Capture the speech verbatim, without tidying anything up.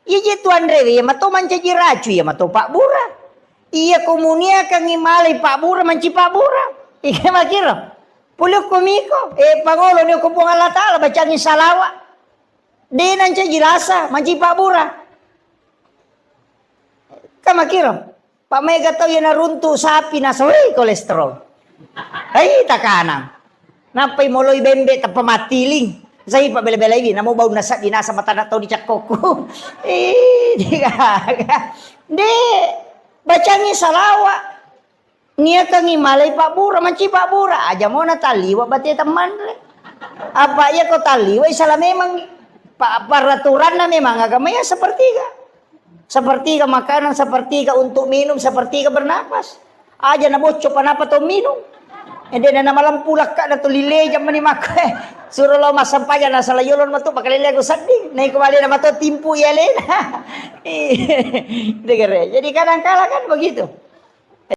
Iya je tu anrewe, iya mato mancaji racu, iya mato pabbura. Iya komuniakangi malai pabbura, manci pabbura. Ike makiro. Pulukku miko, eh, pangolo ni ko Puang Allah Ta'ala, bacangi salawa. De nancaji rasa, manci pabbura. Ka makiro. Pak mega tau iya naruntu sapi nasa, wei, kolesterol. Hei, takanang. Nappai moloi bembe tappa mattiling. Sai pa bela-belaiwi, namo bau nasa binasa matana tau dicakkokku. Ih, digaga. De, bacangi salawa. Niakangi malai pabbura, manci pabbura. Aja mo natalliwa bate temmanre. Apa iya ko talliwa, salah memang. Pa-, peraturanna memang agama ya sepertiga. Sepertiga makanan, sepertiga untuk minum, sepertiga bernapas. Aja na bocco panapa to minung. Ede na malampu lakka na to lile jamani makko. Suro lo massempajang na sala yolo matu pakalele go sedding. Na iko bale na mato timpu ya lena. Degere. Jadi kadang kala kan begitu.